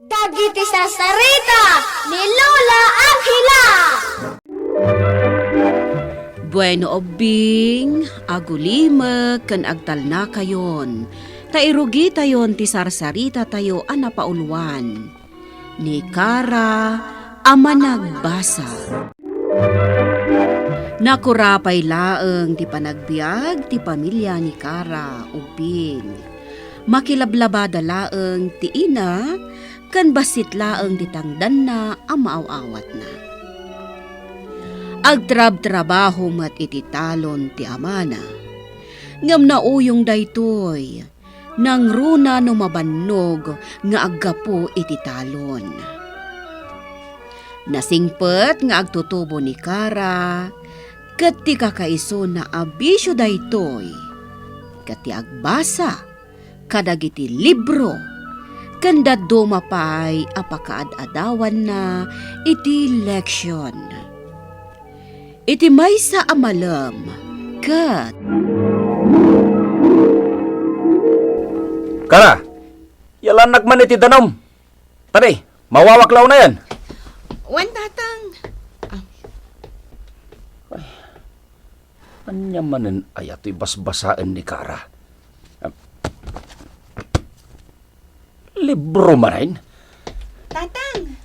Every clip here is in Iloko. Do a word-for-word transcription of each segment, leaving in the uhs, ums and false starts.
Dagiti sarsarita ni Lola Angela. Bueno, ubbing, agulimek ken agtalnakayon, ta irugitayon ti sarsaritatayo a napauluan, ni Kara a Managbasa. Nakurapay laeng ti panagbiag ti pamilya ni Kara, ubbing. Makilablabada laeng ti ina ken bassit laeng ti tangdanna a maaw-awatna. Agtrabtrabaho met iti talon ti amana, ngem nauyong daytoy, nangruna no mabannog nga aggapu iti talon. Nasingpet nga agtutubo ni Kara, ket ti kakaisuna a bisio daytoy, ket ti agbasa kadagiti libro, ken dadduma pay a pakaad-adawanna iti leksion. Iti maysa a malem, ket Kara, yalannak man iti danum. Tadi, mawawak la unayen. Wen, Tatang. Ah. Ay, ania manen aya toy basbasaen ni Kara? Ah. Libro manen? Tatang,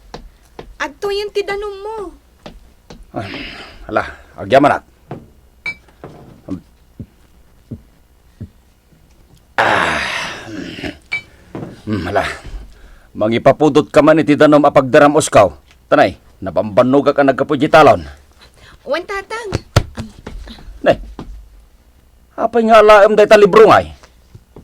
adtoyen ti danummo. Ah, ala, agyamanak. Ah. Hmm, ala. Mangipapudotka man iti danum a pagdiramusko. Tanay, nabambannogak a naggapu iti talon. Wen, Tatang. Ne. Apay nga alaem dayta libro ngay?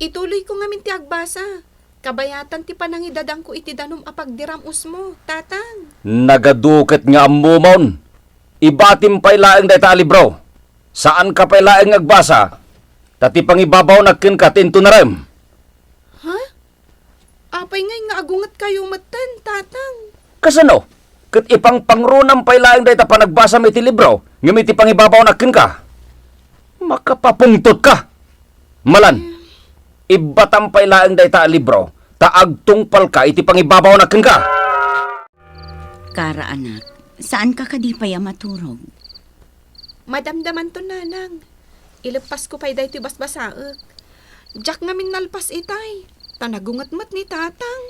Ituloyko ngamin ti agbasa. Kabayatan ti panangidadangko iti danum a pagdiramusmo, Tatang. Nagadu ket nga ammomon. Ibatim pay laeng dayta a libro. Saanka pay laeng nga agbasa, ta ti pangibabawnak kenka ti inton arem. Ha? Apay ngay nga agungetkayo metten, Tatang? Kasano? Ket ipangpangrunam pay laeng dayta panagbasam iti libro, ngem iti pangibabawnak kenka? Makapapungtotka! Malan, ibbatam pay laeng dayta a libro, ta agtungpalka iti pangibabawnak kenka. Kara, anak, saanka kadi pay a maturog? Madamdamanton, Nanang. Ileppasko pay daytoy basbasaek. Diak ngamin nalpas itay, ta nagunget met ni Tatang.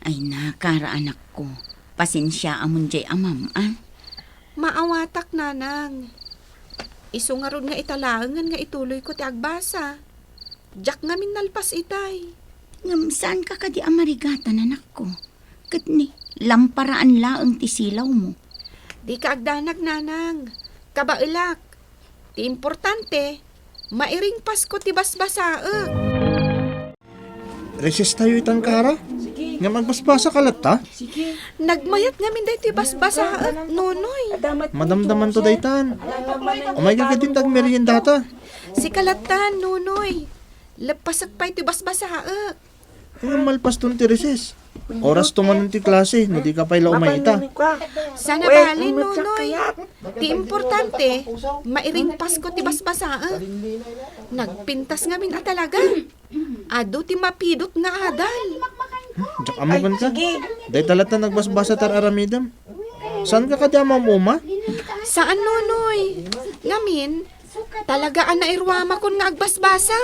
Ay na, Kara, anakko. Pasensiaamon jay amam, a? Maawatak, Nanang. Isu ngarud nga ita laengen nga ituloyko ti agbasa. Diak ngamin nalpas itay. Ngem saanka kadi a marigatan, anakko? Ket ni, lamparaan laeng ti silawmo. Dika agdanag, Nanang. Kabaelak. Ti importante, mairingpasko ti basbasaek. Resestayo itan, Kara? Ngem agbasbasaka latta? Nagmayat ngamin daytoy basbasaek, Nonoy. Madamdamanto daytan. Umayka ketdin ta agmeriendata. Sika latta, Nonoy. Leppasek pay ti basbasaek. Ngem malpaston ti recess. Orasto manen ti klase, no dika pay la umay ita. Saan a bale, Nonoy. Ti importante, mairingpasko ti basbasaek. Nagpintas ngamin a talaga. Adu ti mapidot nga adal. Hmm, diak ammo kenka. Dayta latta nagbasbasa ti ar-aramidem. Saanka kadi a maum-uma? Saan, Nonoy. Ngamin, talaga a nairuamakon nga agbasbasa.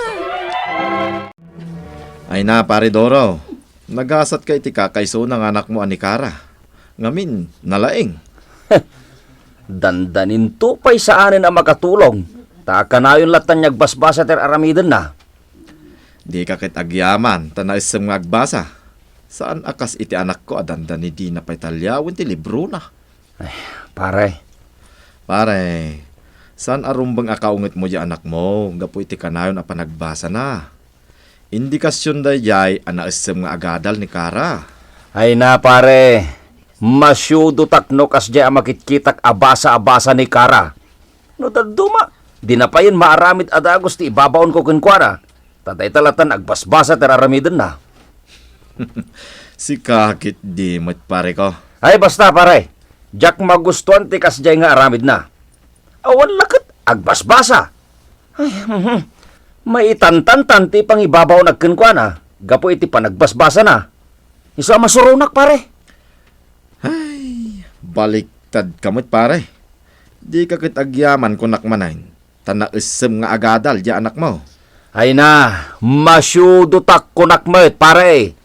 Ay na, Pare Doro. Nagasatka iti kakaisuna nga anakmo a ni Kara. Ngamin, nalaing. Dandaninto pay saanen a makatulong, ta kanayon lattan nga agbasbasa ti ar-aramidenna. Dika ket agyaman ta naessem nga agbasa. Saan a kas iti anakko a dandani dina pay taliawen ti librona. Ay, pare. Pare, saan a rumbeng a kaungetmo di anakmo gapu iti kanayon a panagbasana. Indikasion daydiay a naessem nga agadal ni Kara. Ay na, pare, masiudotak no kasdiay a makitkitak a basa a basa ni Kara. No dadduma, dina payen maaramid a dagus ti ibabaonko kenkuana, ta dayta lattan agbasbasa ti ar-aramidenna. Sika ketdi met, pare ko. Ay, basta, pare, diak magustuan ti kasdiay nga aramidna. Awan la ket agbasbasa. Ay, mhm. Maitantantan ti pangibabaonak kenkuana gapu iti panagbasbasana. Isu a masuronak, pare. Ay, baliktad ka met, pare. Dika ket agyaman, kunak manen, ta naessem nga agadal diay anakmo. Ay na, masiudotak kunak met, pare.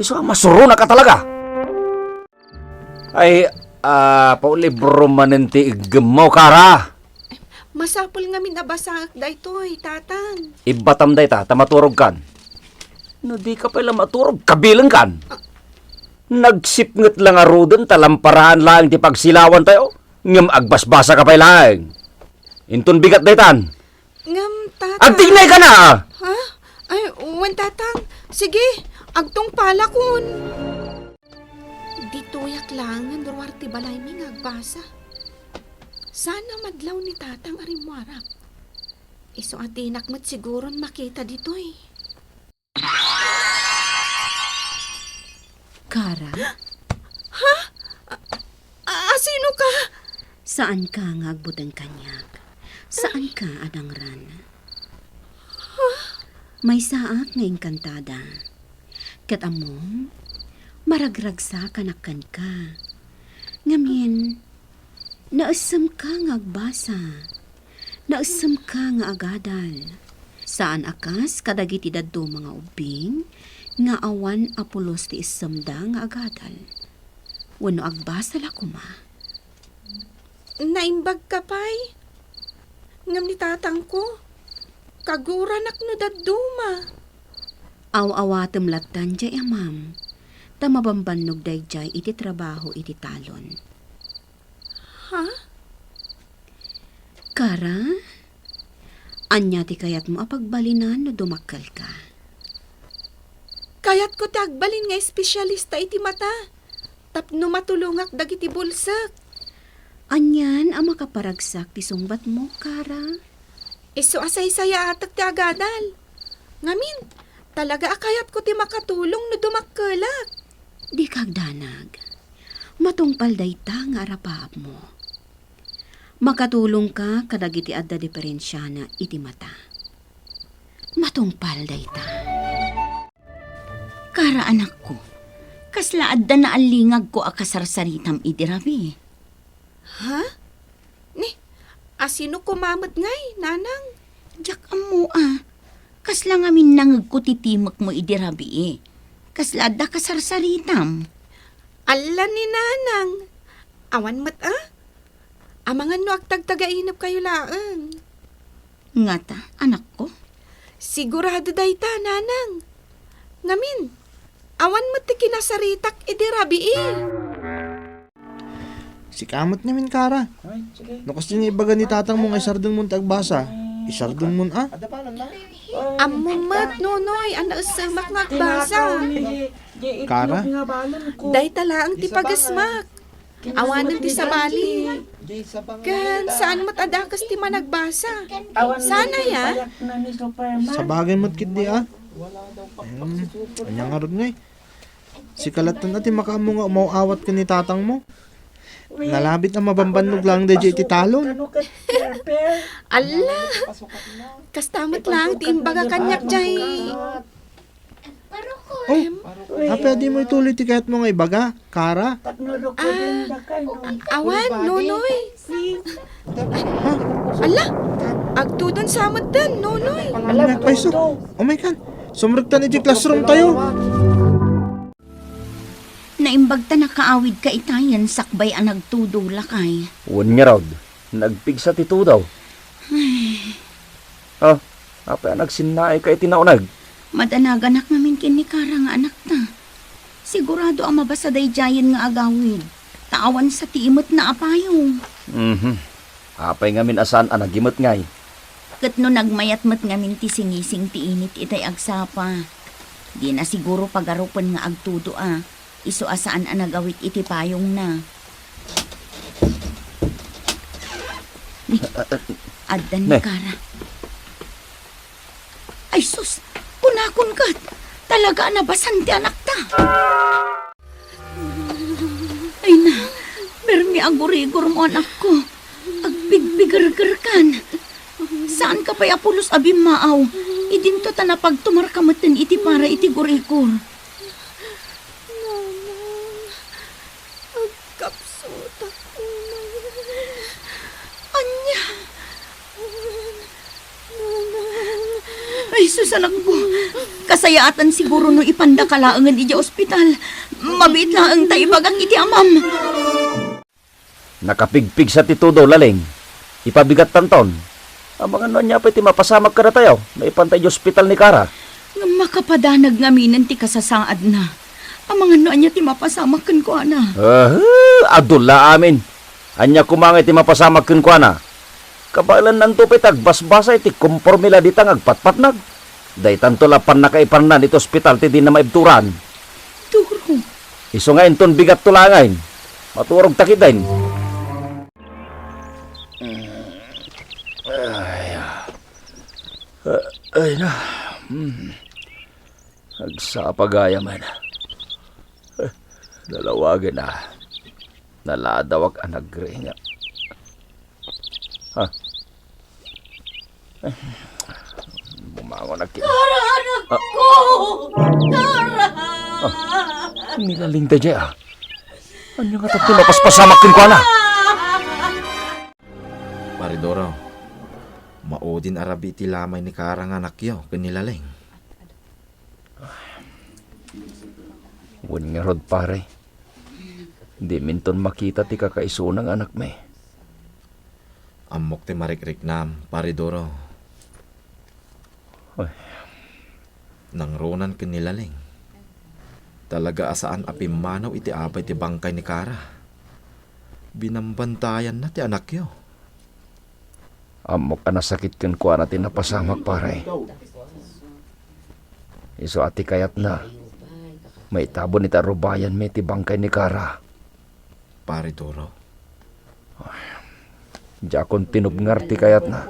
Isu a masuronak a talaga. Ay, ah, paulibro manen ti iggemmo, Kara. Masapul ngamin a basaek daytoy, Tatang. Ibbatam dayta, ta maturogkan. No dika pay la maturog, kabilengkan. Ah. Nagsipnget la ngaruden ta lamparaen laeng ti pagsilawantayo, ngem agbasbasaka pay laeng. Inton bigat daytan. Ngem, Tatang. Agtignayka na! Ha? Ay, wen, Tatang. Sige, agtungpalakon. Ditoyak laengen ruar ti balaymi nga agbasa. Saan a madlaw ni Tatang a rimmuarak. Isu a dinak met siguron makita ditoy. Kara? Ha? A, a, asino ka? Saanka nga agbuteng kaniak. Saanka a dangran. Maysaak nga engkantada. Ket ammom, maragragsakanak kenka. Ngamin, naessemka nga agbasa. Naessemka nga agadal. Saan a kas kadagiti dadduma nga ubbing nga awan a pulos ti essemda nga agadal. Wenno agbasa la koma. Naimbagka pay. Ngem ni tatangko, kaguranak no dadduma. Aw-awatem lattan diay amam, ta mabambannog daydiay iti trabaho iti talon. Ha? Kara, ania ti kayatmo a pagbalinan no dumakkelka? Kayatko ti agbalin nga espesyalista iti mata tapno matulongak dagiti bulsek. Anian a makaparagsak ti sungbatmo, Kara? Isu a saysayaatek ti agadal. Ngamin, talaga a kayatko ti makatulong no dumakkelak. Dika agdanag. Matungpal dayta nga arapaapmo. Makatulongka kadagiti adda diperensiana iti mata. Matungpal dayta. Kara, anakko, kasla adda naallingagko a kasarsaritam idi rabii. Ha? Ni, asino koma met ngay, nanang? Diak ammo a. Kasla ngamin nangegko ti timekmo idi rabii. Kasla adda kasarsaritam. Alla ni nanang. Awan met a. Amangan no agtagtagainepkayo laeng. Ngata, anakko? Sigurado dayta, nanang. Ngamin, awan met ti kinasaritak idi rabii. Sika met ngamin, Kara. No kasdi nga ibaga ni tatangmo nga isardengmon ti agbasa, isardengmon a. Ammom met, Nonoy, a naessemak nga agbasa. Kara? Dayta laeng ti pagasmak. Awanen ti sabali. Ken saan met a dakes ti managbasa. Saan aya? Sabagay met ketdi a. Hmm, ania ngarud ngay? Sika lattan a ti makaammo nga umaw-awat ken ni tatangmo. Nalabit a mabambannog laeng daydiay iti talon. Alla! Kasta met laeng ti imbaga kaniak diay. Oh, apay a dimo ituloy ti kayatmo nga ibaga, Kara? Ah, awan, Nonoy. Ha? Alla, agtudon sa metten, Nonoy. Ania pay isu? Umay kan. Sumrektan iti classroom tayo. Naimbag ta nakaawidka itayen sakbay a nagtudo, lakay. Wen ngarud, nagpigsa ti tudo. Ay. Ah, apay a nagsinnaayka iti nauneg? Madanaganak ngamin ken ni Kara nga anakta. Sigurado a mabasa daydiayen nga agawid, ta awan sa ti imetna a payong. Mhm. Apay ngamin a saan a nagimet ngay? Ket no nagmayat met ngamin ti singising ti init itay agsapa, dina siguro pagarupen nga agtudo a isu a saan a nagawid iti payongna. Ni, addan ni Kara. Ay sus, kunakon ket, talaga a nabasan ti anakta. Ay na, permi a gurigormo, anakko. Agpigpigergerkan. Saanka pay a pulos a bimmaaw. Idinto ta napagtumarka metten iti para iti gurigor. Sus, anakko, kasayaatan siguro no ipandaka laengen idiay ospital. Mabiit laeng ta ibagak iti amam. Nakapigpigsa ti tudo, Laling. Ipabigattanton. Amangan no ania pay ti mapasamak kadatayo no ipanta idiay ospital ni Kara. Ngem makapadanag ngaminen ti kasasaadna. Amangan no ania ti mapasamak kenkuana. Ah, adu la amin. Ania koma ngay ti mapasamak kenkuana? Kabaelannanto pay ti agbasbasa iti komporme la dita nga agpatpatnag. Daytanto la pannakaipannan iti ospital ti dina maibturan. Duro. Isu nga inton bigatto laengen. Maturogta ketdin. Ay, ah. Ah, ay na. Hmm. Agsapa gayam. Eh, nalawagen a. Naladawak a nagringa. Ah. Eh, bumangon ak. Kara, anakko! Kara! Ah, ni Laling daydiay, ah. Ania ngata ti mapaspasamak kenkuana? Pare Doro, maudin a rabii ti lamay ni Kara nga anakyo ken ni Laling. Wen ngarud, pare, diminton makita ti kakaisuna nga anakmi. Ammok ti marikriknam, Pare Doro. Ay. Nangronan ken ni Laling. Talaga a saan a pimmanaw iti abay ti bangkay ni Kara. Binambantayanna ti anakyo. Ammok a nasakit kenkuana ti napasamak, pare. Isu a ti kayatna, maitabon iti arubayanmi ti bangkay ni Kara. Pare Doro. Diakon tinubngar ti kayatna.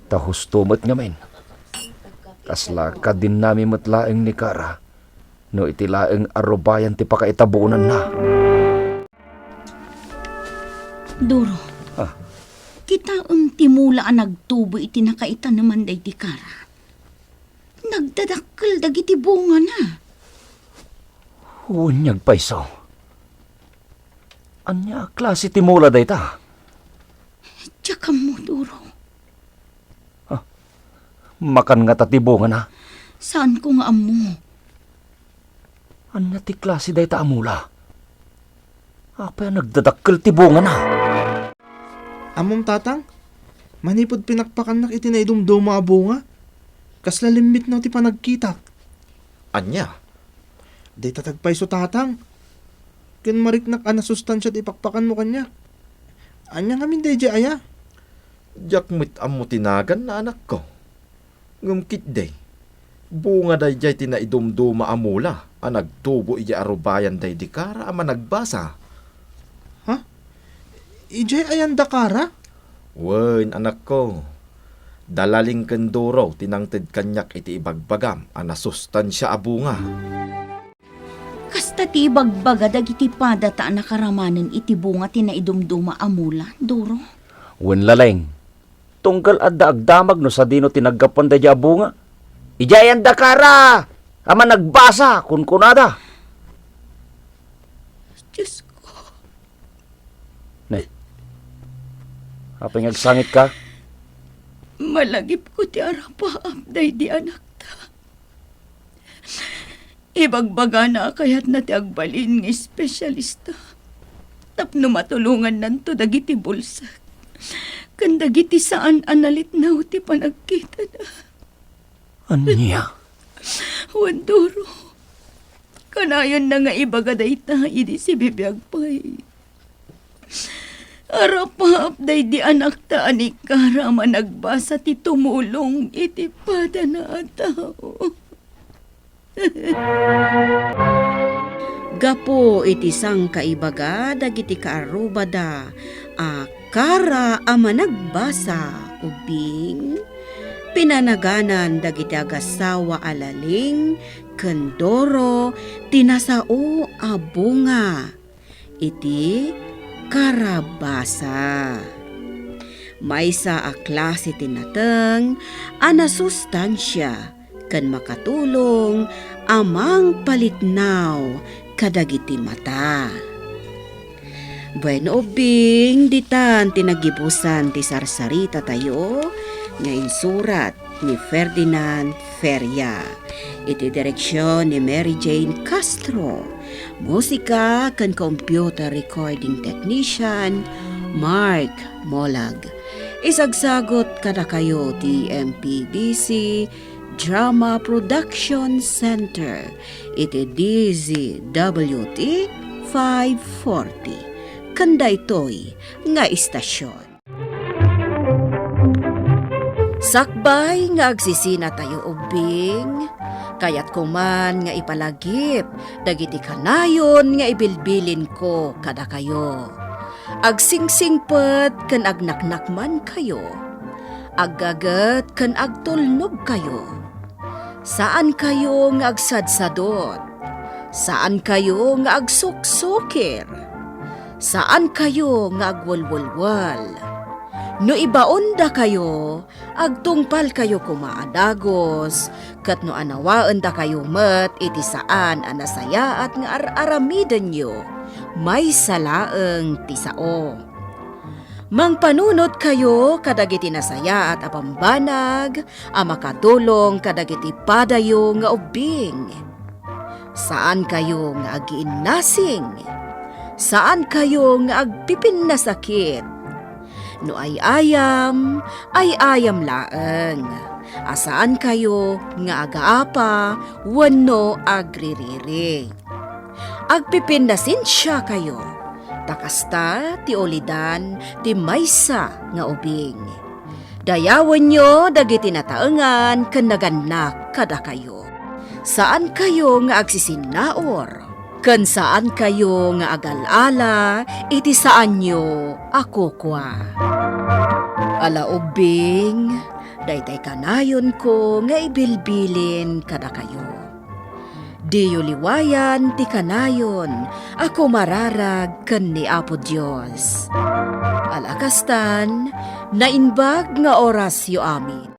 Ta husto met ngamin. Kasla kadinnami met laeng ni Kara no iti laeng arubayan ti pakaitabonanna. Doro, ah, kitaem ti mula a nagtubo iti nakaitaneman daydi Kara. Nagdadakkel dagiti bungana. Wen, nagpayso. Ania a klase ti mula dayta? Diak ammo, Doro. Ah, makan ngata ti bungana? Saanko nga ammo. Ania ti klase dayta a mula? Apay a nagdadakkel ti bungana? Ammom, Tatang, manipud pinakpakannak iti naidumduma a bunga, kasla limmitnaw ti panagkitak. Ania? Dayta ti agpayso, Tatang. Ken mariknak a nasustansia ti ipakpakanmo kaniak. Ania ngamin daydiay aya? Diak met ammo ti naganna, anakko. Ngem ketdi, bunga daydiay ti naidumduma a mula a nagtubo idiay arubayan daydi Kara a managbasa. Ha? Idiay ayan da Kara? Wen, anakko. Da Laling ken Doro ti nangted kaniak iti ibagbagam a nasustansia a bunga. Kasta ti ibagbaga dagiti padata a nakaramanen iti bunga ti naidumduma a mula, Doro? Wen, Laling. Tunggal adda agdamag no sadino ti naggapuan daydiay a bunga. Idiay ayan da Kara a managbasa, kunkunada. Diosko. Ne. Apay nga agsangitka? Malagipko ti arapaap daydi anakta. Ibagbagana a kayatna ti agbalin nga espesyalista tapno matulongannanto dagiti bulsek ken dagiti saan a nalitnaw ti panagkitada. Ania? Wen, Doro, kanayonna nga ibaga dayta idi sibibiag pay. Arapaap daydi anakta a ni Kara a managbasa ti tumulong iti padana a tao. Gapu iti sangkaibaga dagiti kaarrubada a Kara a managbasa, ubbing, pinanaganan dagiti agassawa a Laling ken Doro ti nasao a bunga iti karabasa. Maysa a klase ti nateng a nasustansia ken makatulong a mangpalitnaw kadagiti mata. Bueno, ubbing, ditan ti nagibusan ti sarsaritatayo nga insurat ni Ferdinand Feria. Iti direksion ni Mary Jane Castro. Musika ken computer recording technician, Mark Molag. Isagsagot kadakayo ti M P B C Drama Production Center iti D Z W T five forty. Ken daytoy nga istasion. Sakbay nga agsisinatayo ubbing, kayatko man nga ipalagip dagiti kanayon nga ibilbilinko kadakayo. Agsingsingpet ken agnaknakmankayo. Aggaget ken agtulnogkayo. Saankayo nga agsadsadot. Saankayo nga agsuksukir. Saankayo nga agwelwelwel. No ibaondakayo, agtungpalkayo koma a dagus, ket no anawaendakayo met iti saan a nasayaat nga ar-aramidenyo, maysa laeng ti sao. Mangpanunotkayo kadagiti nasayaat a bambanag a makatulong kadagiti padayo nga ubbing. Saankayo nga agiinnasing. Saankayo nga agpipinnasakit. No ay-ayam, ay-ayam laeng. A saankayo nga agaapa wenno agririri. Agpipinnasensiakayo, ta kasta ti ulidan ti maysa nga ubing. Dayawenyo dagiti nataengan ken nagannak kadakayo. Saankayo nga agsisinnaur, ken saankayo nga agal-ala iti saanyo a kukua. Ala ubbing, daytay kanayonko nga ibilbilin kadakayo. Diyo liwayan ti kanayon a kumararag ken ni Apo Dios. Ala kastan, naimbag nga orasyo amin.